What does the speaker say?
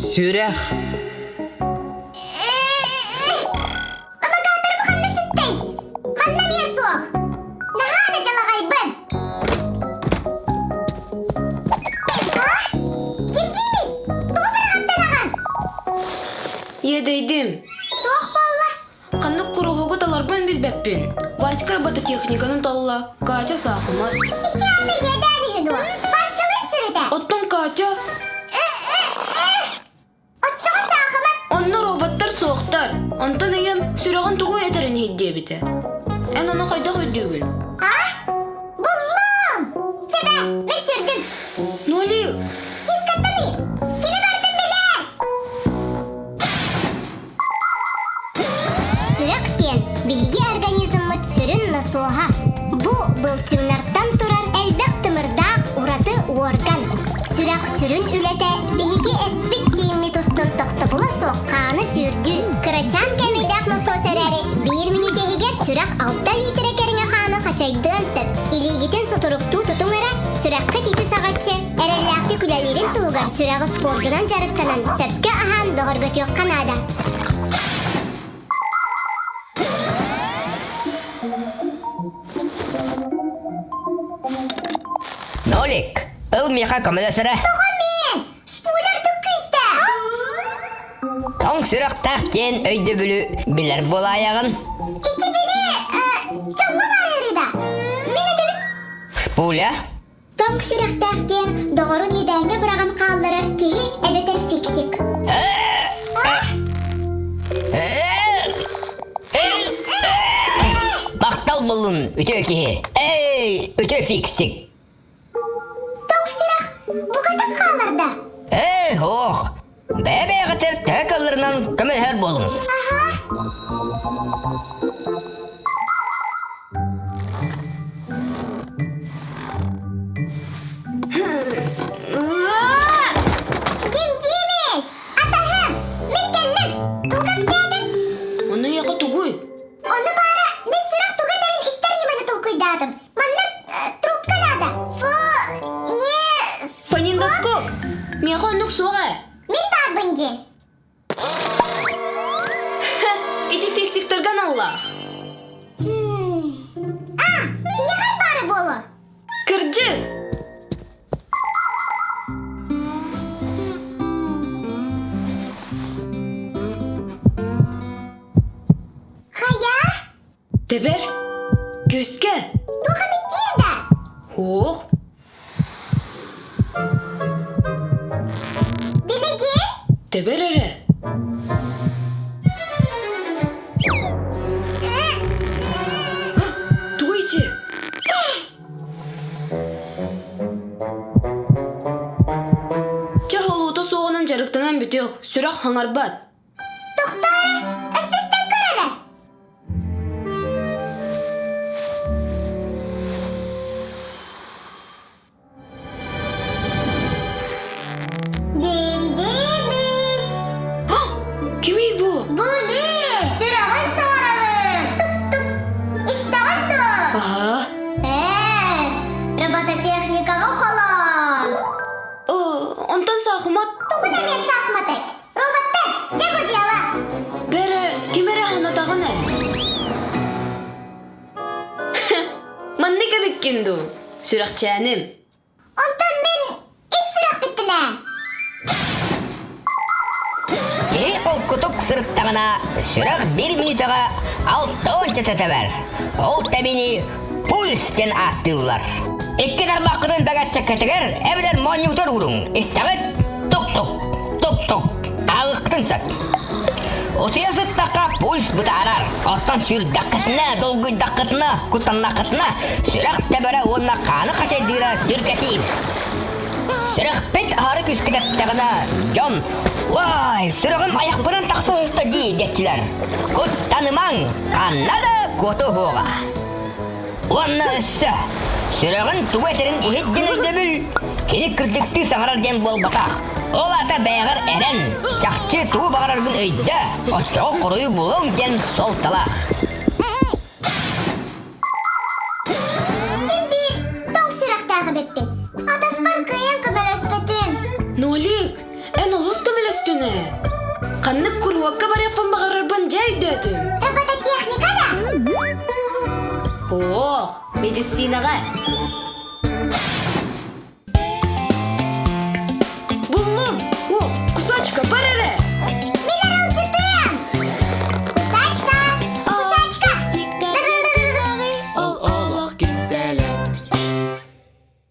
Сүрэх. Помогатор бу ханна сыттай? Манна эмиэ суох. Наһаа да дьалаҕайбын. А? Кимдиибис? Тугу быраҕаттанаҕын? Иэдэйдим. Туох буолла? Ханнык куруһугу таларбын билбэппин. Васька робототехниканы талла, Катя саахымат. Ити аата иэдээн үһү дуо? Васькалыын сырыта. Оттон Катя Оччоҕо саахымат. Онно роботтар суохтар. Онтон ийэм сүрэҕин тугу этэрин иһит диэбитэ. Эн ону хайдах өйдүүгүн? А? Буллум! Чэбэ, мин сүрдүм. Ноли! Симкаттаный! Кини барытын билэр! Сүрэх диэн биһиги организммыт сүрүн носуоһа. Бу былчыҥнартан турар элбэх тымырдаах ураты уорган. Сүрэх сүрүн үлэтэ биһиги эппит-сииммит устун тохтобула суох хааны сүүрдүү. Кырачаан кээмэйдээх носуос эрээри, биир мүнүүтэ иһигэр сүрэх 6 лиитирэ кэриҥэ хааны хачайдыан сөп. Илиигитин сутуруктуу тутуҥ эрэ, сүрэххит ити саҕаччы эрэллээхтик үлэлиирин туһугар сүрэҕи спордунан дьарыктанан сөпкө аһаан бөҕөргөтүөххэ наада. Нолик, ыл миэхэ көмөлөс эрэ. Тоҕо мин? Шпулердук күүстээх. Тоҥ сүрэхтээх диэн өйдөбүлү билэр буолаайаҕын. Ити били дьоҥҥо барыыры да. Мин этэбин. Шпуля? Тоҥ сүрэхтээх диэн доҕорун иэдээҥҥэ быраҕан хаалларар киһи эбэтэр фиксик. Махтал буллун, үтүө киһи. Эй, үтүө фиксик. Тоҥ сүрэх букатын хаалларда. Эй, ох, бэйэ-бэйэҕитигэр төһө кыалларынан көмөлөһөр буолуҥ. Аха. Ким диэмис? Атаһым! Мин кэллим! Тугу кэпсээтиҥ? Ону эйиэхэ тугуй? Ону баара, мин сүрэх тугу этэрин истэр ньыманы толкуйдаатым. Манна трубка наада. Фу, не... Фонендоскоп! Миэхэ оннук суох ээ. Мин баарбын дии. Ити фиктиктарга аналлаах. А, ийэҕэр баара буолуо. Кырдьык! Хайа? Тэбэр? Күүскэ? Туох эмит диир да? Суох. Билигин? Тэбэр эрэ. Тугу ити? Чэ, холуута суоҕунан дьарыктанан бүтүөх, сүрэх хаҥарбат. Тохтоо эрэ, өссө истэн көр эрэ. Дим-димис! Кимий бу? Бу мин, сүрэҕин саҥарабын! Тук-тук! Истэҕин дуо? Аһа. Ээ, робототехникаҕа холоон! Онтон саахымат? Тугун эмиэ саахыматай? Роботтар, дьэ бу дьыала! Бэрэ, ким эрэ санатаҕын ээ. Маннык эбиккин дуу, сүрэхчээним. Онтон мин ис сүрэхпиттэн ээ. Киһи холкутук сырыттаҕына, сүрэх биир мүнүүтэҕэ 60 тэбэр. Ол тэбини пульс диэн ааттыыллар. Икки тарбаххытын бэгэччэккитигэр эбэтэр моонньуутар ууруҥ. Истэҕит? Тук-тук, тук-тук. Ааҕыаххытын сөп. Утуйа сыттахха пульс бытаарар. Оттон сүүрдэххитинэ, долгуйдаххытына, куттаннаххытына сүрэх тэбэрэ уонна хааны хачайдыыра түргэтиир. Сүрэхпит аһары күүскэ тэптэҕинэ, дьон «Уай, сүрэҕим айахпынан тахса сыста дии» диэччилэр. Куттанымаҥ, ханна да куотуһуоҕа. Уонна өссө, сүрэҕин тугу этэрин иһит диэн өйдөбүл, кини кырдьыктыы саҥарар диэн буолбатах. Ол аата бэйэҕэр эрэн, чахчы тугу баҕараргын өйдөө, оччоҕо хоруйу булуоҥ диэн суолталаах. Син биир тоҥ сүрэхтээх эбиппин. Атаспар кыайан көмөлөспөтүм. Нолик, эн олус көмөлөстүн ээ. Массыынаҕа.